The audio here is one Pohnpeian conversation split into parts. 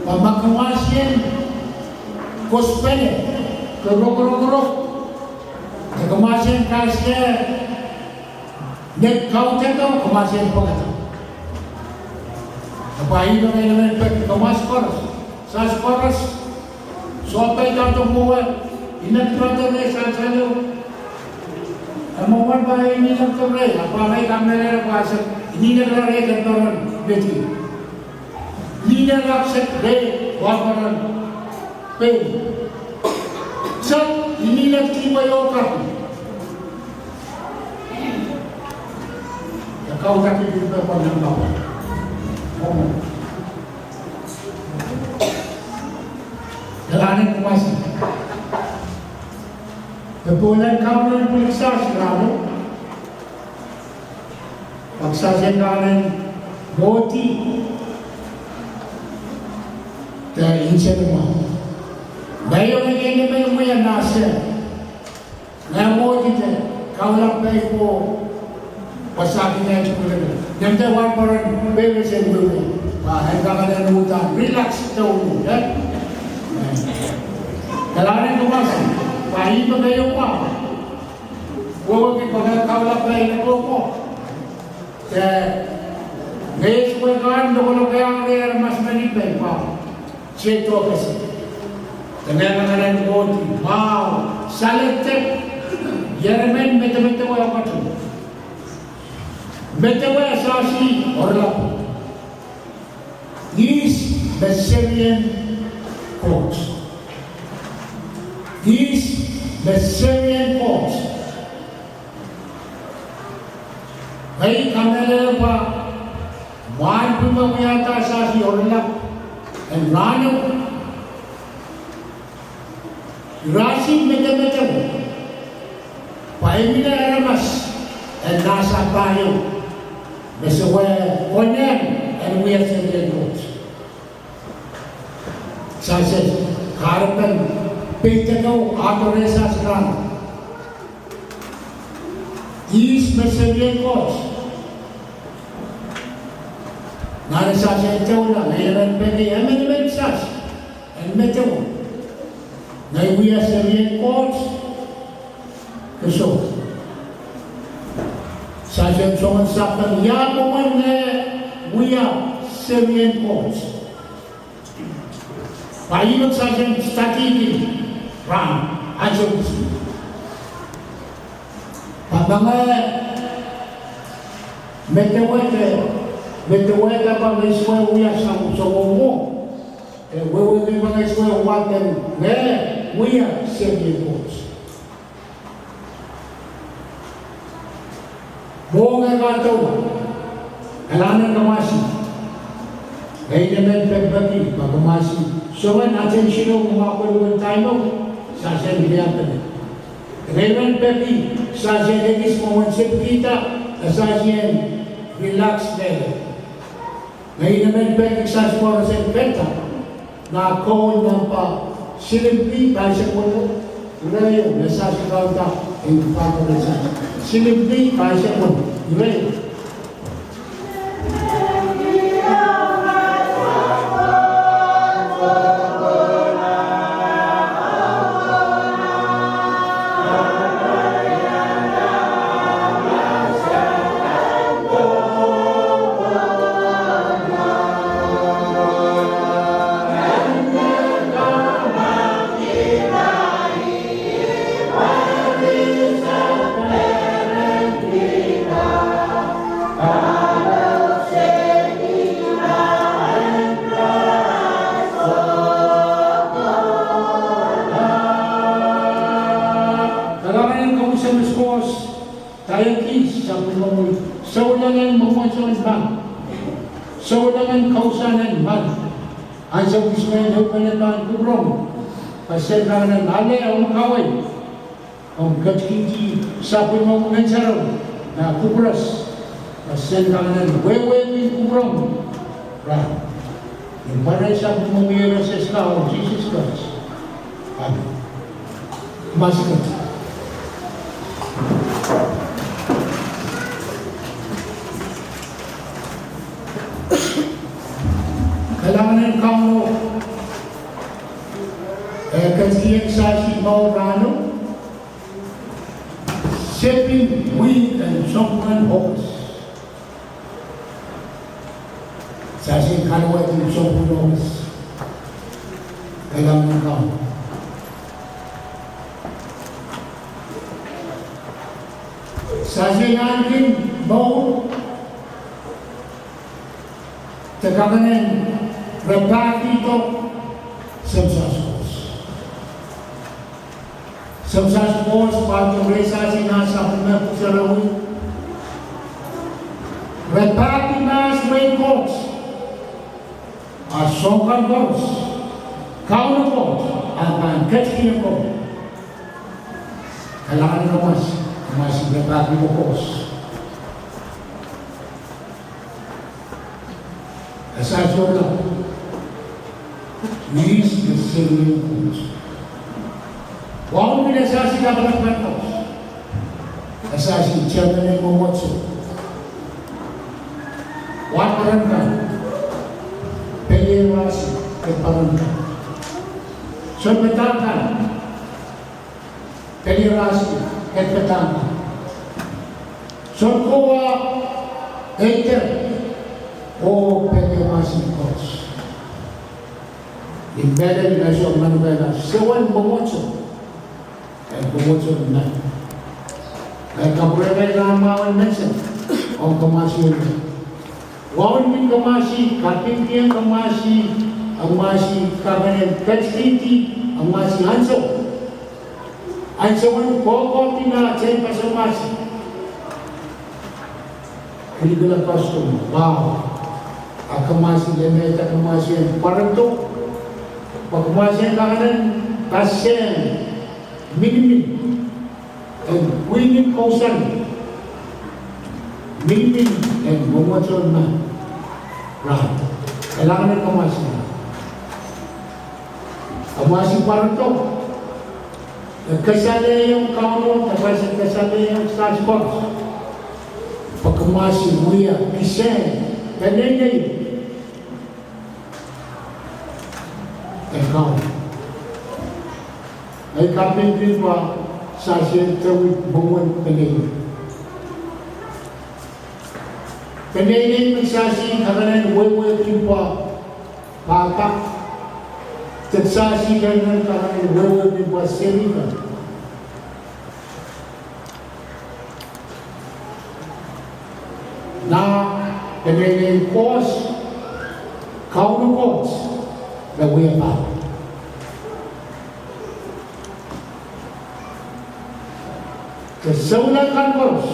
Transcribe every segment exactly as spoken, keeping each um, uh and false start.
Pwe ma kumwail en koasoia, ke rokorokoro, ma kumwail en kasia, ne kaudehdo, kumwail en pwekada. Pwe ih me ngehi men peki kumwail koaros, sas koaros, sohte pahn doadoahk mwowe, ine doadoahk reh sansal ehu. E mwomwen pwe ine doadoahk reh, ahpw ngehi kamehlele pwe se, ine doadoahk reh ken pahn meti. Ine rakset reh, wa pahn pei. Sehd, ine dihpw ehu kapw. E kaudehkih dihpw pahn nan kapw. Omw. Kalahngan en kumwail. Pwe pohlen kaun en pwiliksasi rahno. Pak sasien kalahngan en mwohdi. De insenamwahu. Ngehi ong ngehi me wia nahse. Ngehi mwohdi de, kaulap pei ko, pasaki ngehi tukuleke. Nemte wan peren, pei resen wehwe. Pwe en kak en uhdahn, relax de uhdahn, eh? Kalahngan en kumwail, pwe ih me keieu mwahu. Wehwehki pwe ngehi kaulap pei ko ko. De, ngehi suwed kan, lokolok iang reh aramas men pei pwe. Sehd oh kese. De ngehi kalahngan en mwohdi, mwahu, saledek, ieremen medemedewe pahtou. Medewe sasi oaralap. Ihs me serien Koht. Ihs me serien Koht. Ngehi kamehlele pwe mwahl pwung me wiahda sasi oaralap en rahno. Irasi medemedewe pwe imwin aramas en nahsa pahieu me sohte konehng en wia serien Koht. Sase, kahrepen peidedo ahdo reh sas rahno. Ihs me serien Koht. Nan sase, tewla, ngehi men peki emenemen sas en medewe. Ngehi wia serien Koht. Ke soh. Sase, soangen sapeng, ia mwomwen ngehi wia serien Koht. Pwe ih me sase en study ki rahn, ansou kis. Pwe ma ngehi medewe, medewehda pwe ngehi sohte wia sang soangen mwo. E wehwehki pwe ngehi sohte wia, ngehi wia serien Koht. Mwohng kadoula, kalahngan en kumwail. Ngehi men pekipeki, pwe kumwail soangen attention o, kumwail pwehn time o, sase en wiahda. Ngehi men peki, sase en ekis mwomwen sepikihda, sase en relax lel. Ngehi men peki sas koaros en pehda, nan koul namba silimpi paisek wet, ire ieu, me sas kaunda en pahn peki sas. Silimpi paisek wet, ire ieu. Kalahngan en koaros, Sahm Koht, Diocese, sapwellimomwi, souleng en mwomwohdiso en mah, souleng en kousoan en mah. Ansou kis me ehu pene pahn kupwuromw, pwe sen kak en ale omw kawei, omw ketikihdi sapwellimomwi Ngehn Sarawi nan kupwuramwail, pwe sen kak en wehwehki kupwuromw rahn. Ni mwaren sapwellimomwi, ehu Sehse Sises Krais. Amen. Masked. Kalahngan en Kauno, eh, ketikihong sasi mour rahnwet, sepin wihk en sounpwong Ohkos. Sasi kalwet en sounpwong Ohkos. Kalahngan en Kauno. Sasi ahneki mour de kakenen rapahkihdo Semsas Koht. Semsas Koht, pahn reh sasi nan sapwellime pwuhk sarawi. Rapahki mahs wehin Koht. A soahng kan koaros, Kauno Koht, a pahn ketikihong komwi. Kalahngan en Kauno, Kauno rapahki Ohkos. E sasi ohla. Ihs me seri Koht? Wauneki e sasi kaperen kan koaros. E sasi chairman en mwomwohdiso. Wad peren kan. Peliarasi, kehn peren kan. Sounpadahk kan. Peliarasi, kehn padahk kan. Sounkowa, elder, oh peliarasi koaros. Ni mehlel me soh manokehla, sewen mwomwohdiso. Eh, mwomwohdiso nan. Eh, kapwurehng nan mwahu mesen, ong kamwahsi. Wauneki kamwahsi, kapingkihong kamwahsi, kamwahsi, kapingkihong, ketikihdi, kamwahsi ansou. Ansou en kohkohdi nan tehnpas en mahs. Kilikilak pastor, wow. A kamwahsi lemehda kamwahsi en pwarodo. Pwe kamwahsi en kakenen paseng minimin en pwihn en kousoan. Minimin en mwomwohdiso nan. Rahn. Kalahngan en kamwahsi. Kamwahsi pwarodo. E kasalehiong Kauno, e kasalehiong sasi koaros. Pwe kamwahsi wia kisehn peneinei en Kauno. Ei kapingpin pwe sasi en towehda mwomwen peneinei. Peneinei me sasi kakenen wehwehki pwe pahpa. De sasi kakenen wehwehki pwe seri kan. Nan peneinei Koht, Kauno Koht, me wia pahpa. De souleng kan koaros,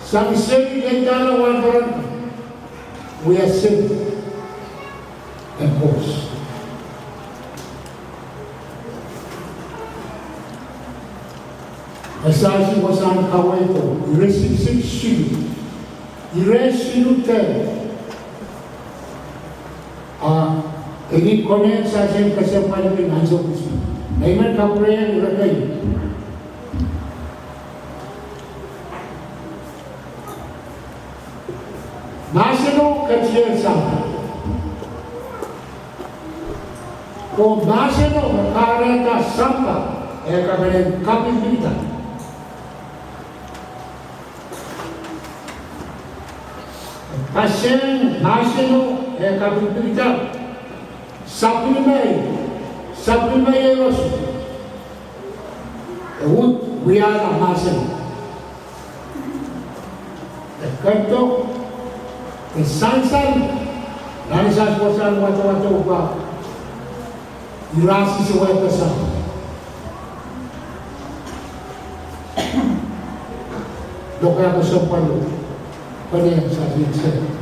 sang seri en dahla wahn peren, wia seri en Koht. E sasi wasahn kaweido, ire siksik silu. Ire silu de. A, e kin konehng sasi en kesempwal en ansou kisin. Nei men kapwurehng ire kei. Mahseno ketikihong sampah. Oh mahseno me kahrehda sampah, e kakenen kapingpikda. Paseng mahseno e kapingpikda. Sapwellime, sapwellime iehros. E uhd wiahla mahsen. E ketido, e sansal, nan sasi wasahn wadawad pwe ira sisi wehkasang. Lokaia kesempwalo, pwehn sasi seri.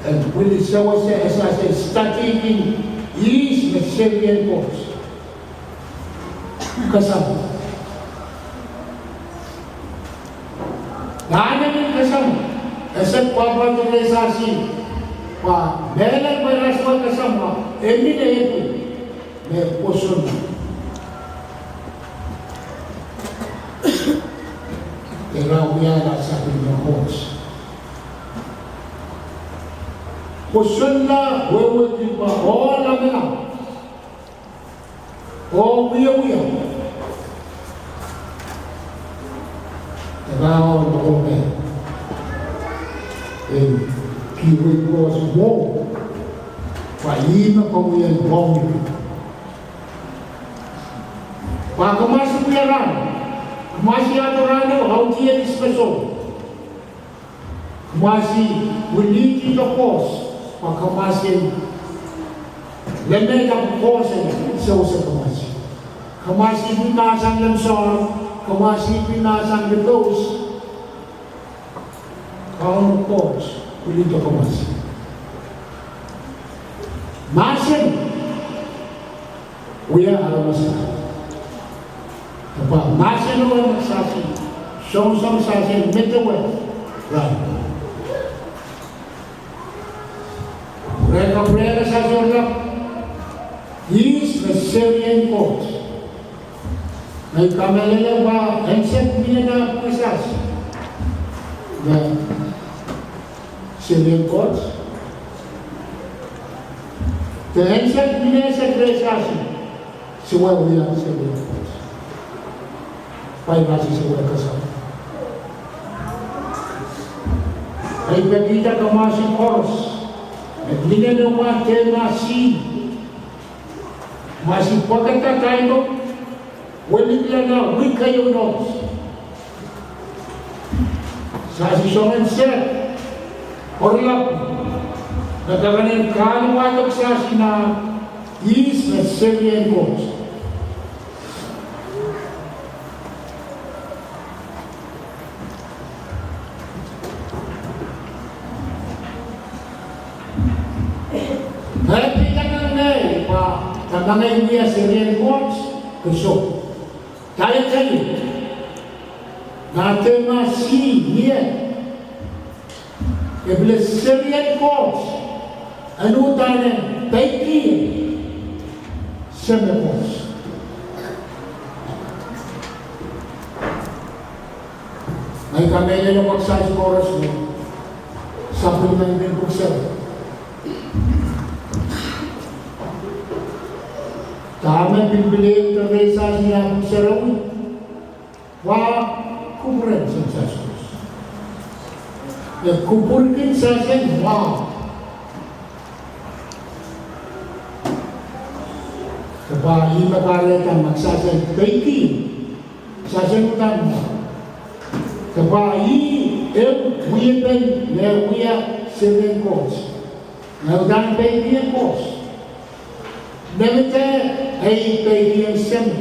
En pwili sewese e sasi study-ki ihs me seri en Koht. Kesempwal. Nan emen kesempwal, e sehse pwapwaiada reh sasi, pwe mehlel pwe ira sewese kesempwal, e mih epwiki me pwoson. Ira wiahla sapwellime Koht. Kosonla wehwehki pwe ohl lamalam oh wiewia e pahn ohl lokoloko. E kihwei koaros mwo, pwe ihme komwi en pwong. Pwe kumwail wia rahn, kumwail ahto rahno, audiens me sou. Kumwail wilihdi koaros, pwe kumwail leme dahme koaros en sewese kumwail. Kumwail pil mahsen lemsoan, kumwail pil mahsen lepous. Kauno Koht wilihdi kumwail. Mahsen wia aramas. Pwe mahsen wia me sasi, soangen sasi, medewe rahn. Re kapwurehla sasi oaralap, ihs me serien Koht. Ngehi kamehlele pwe ansou mie nan pwuhk sasi me serien Koht. De ansou mie sehse sasi, se wia serien Koht. Pwe ihte sehse wia kasap. Ei pekihda kumwail koaros, me linen omwa de ma si, ma si pwekada kaimok, welipla nan wihk keieu nohs. Sasi soangen sehd, oaralap, me kakenen kahluwa dok sasi nan ihs me serien Koht. Ngehi pil kak ngehi pwe, dahme ngehi wia serien Koht, ke sou. Dahme keieu. Nan de ma si, ie. E pil serien Koht, en uhdahn en peiki Seme Koht. Ngehi kamehlele pwuhk sasi koaros me sapwellime nan pwuhk sarawi. Dahme pilipil ehu de rehn sasi nan pwuhk sarawi. Wa kupwuren Sehn Sasukuhs. E kupwurki sehse mwahu. Ke pahn ihme kahrehda ma sehse peiki, sehse uhdahn mwahu. Ke pahn ih ehu wiepen me wia serien Koht. Me uhdahn peikihong Koht. Nehmete ei peikihong Seme.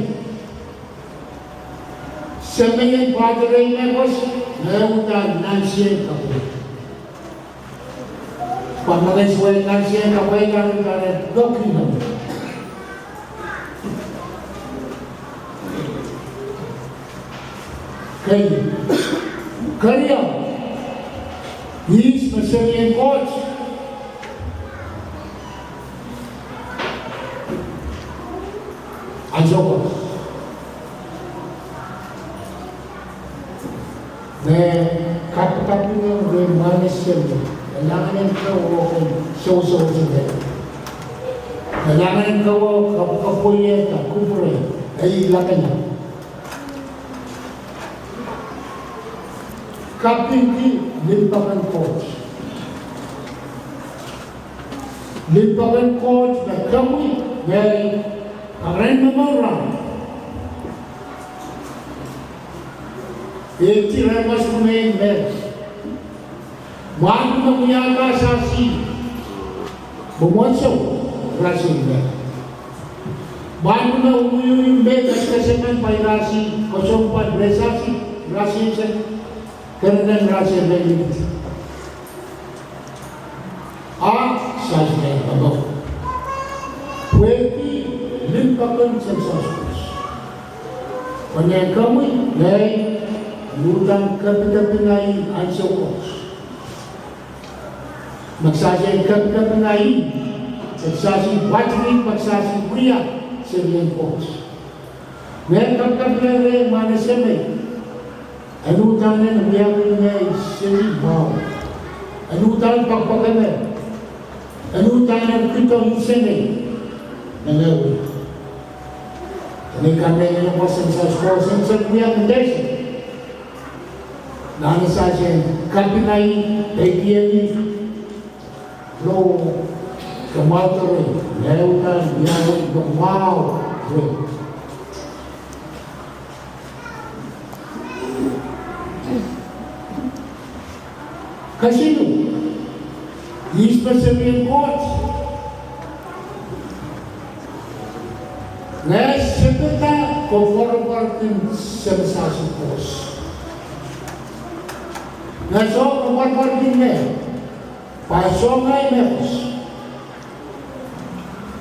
Seme en pahn rei mehkot, me uhdahn nansien kapwei. Pwe ma kei sewese nansien kapwei, nan uhdahn en lokiloki. Kei, keriau, ihs me serien Koht. Ansou koaros. Me kapikapinga rehn mwahnese me, e langenen kowe ken sewesewese. E langenen kowe kapikapweiada kupwure, ei lakada. Kapingki limpoak en Koht. Limpoak en Koht me komwi, ngehi, a ren momour rahn. E ti rehn mehn me. Mwahnpene wiahda sasi. Mwomwohdiso, rasih me. Mwahnpene wiwi me keskesemen pwe rasih, koasoandi pwe rasih, rasih se. Kerenen rasih me. A sasi me pahn pwehki limpoak en Sehn Sasukuhs. Pwe ngehi komwi, ngehi, uhdahn kapikapinga ansou koaros. Ma sasi kapikapinga, ma sasi wadening, ma sasi wia serien Koht. Ngehi kapikapinga rehn mwahnese me. En uhdahn en wiawi ngehi seri mwahu. En uhdahn pekipekihong En uhdahn en kihdo insenei me ngehi wia. Ni kamehlele me sensas ko sensas wia me dehse. Nan sasien kapinga ih, peikiong ih, lo, kemwahu doare, ngehi uhdahn wiawi, lo, mwahu, re. Kesiluh, ihs me Semei en Koht? Ngehi sehse koapworopworki Semei Sahs en Koht. Ngehi soh koapworopworki ngehi, pwe soh ngehi mehkot.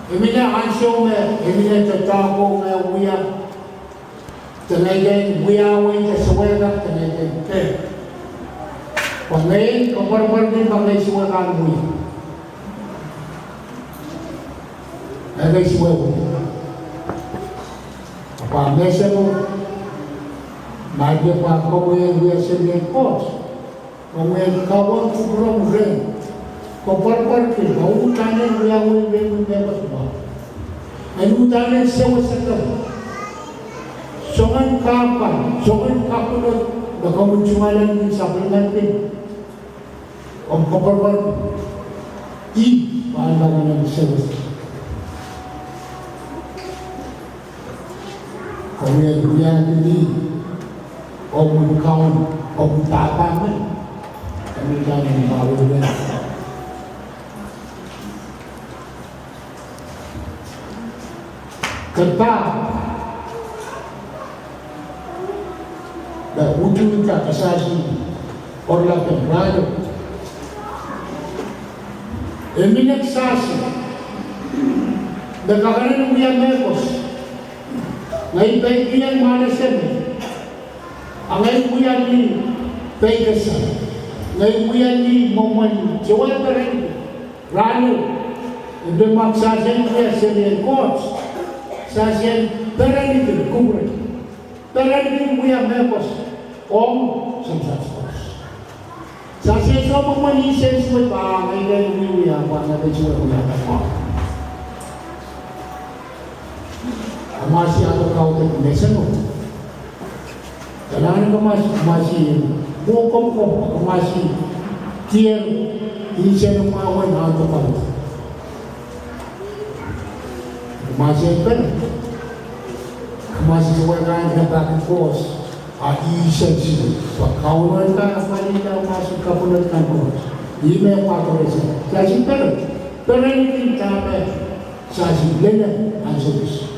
Imwin ansou me, imwin doadoahk ngehi wia, de ngehi kin wia wei de seweka, de ngehi kin ke. Pwe ngehi koapworopworki pwe ngehi seweka wia. Ngehi seweka wia. Pwe mese mo, ma ke pahn koapworopworki wia Semei en Koht. Omw en kawan kupwuromw rehn, koapworopworki, ma uhdahn en wiawi rehmw mehkot mwahu. En uhdahn en sewese komw. Soangen kahpwal, soangen kapwunod, me komw tungoale ni sapwellimen pil. Omw koapworopworki. Ih, pahn uhdahn en sewese. Komw en wiahki ih, omw en kaun, omw pahpa men. Komw en kaun, omw pahpa men. Kepah, me utung ka kasasi, orlapen rahno. Imwin kisasi, me kakeren wia mehkot. Ngehi peikiong mwahnese me. A ngehi wia ni peikasal. Ngehi wia ni mwomwen Joel peren. Rahno, ih me ma kisasi en wia Semei en Koht. Kisasi en perenki kupwure. Perenki wia mehkot. Omw, Semei Sahs en Koht. Sahs en Koht mwomwen insensuwed pwe ngehi kin wiewia pwe ngehi pahn wiewia pahpa. Kamasi ahpw kaudok mesen o. Kalahngan en kamasi, kamasi, mwo komw ko, kamasi, tier, insensuwed mwahu en ahpw kaudok. Kamasi en peren. Kamasi seweka en kepahki Koht. A ih sehse, pwe Kauno en pahn apwalihla mahsen kapwunod kan Koht. Ih me pahn doadoahk rehn sehse. Sehse peren, perenki dahme sehse lel ansou kis.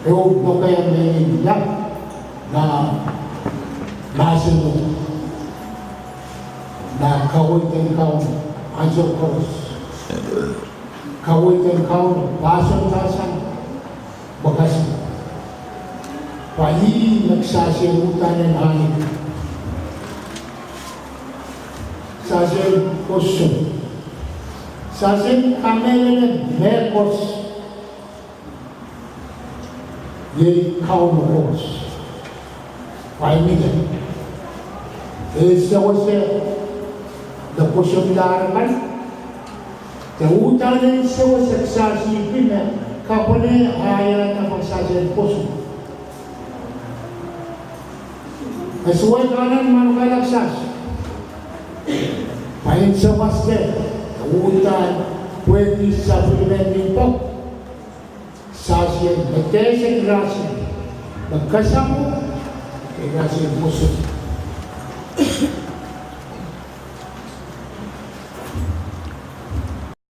Ehu pokea me i lap nan mahsen o, nan kaweid en Kauno, ansou koaros. Kaweid en Kauno, pahson, pahson, pakasin. Pwe ih me kisasi en uhdahn en ahneki. Sehse en pwoson. Sehse en kamehlele mehkot. Iei Kauno Koht. Pwe mie. E sewese de pwosonla aramas. De uhdahn en sewese kisasi pwe me kapwene ahiahiong sehse en pwoson. E sewese nan manokehla kisasi. Pwe en sewese de uhdahn pwehki sapwellimen limpoak. Sehse en me dehse kirasi, me kasamwo, kirasi en pwoson.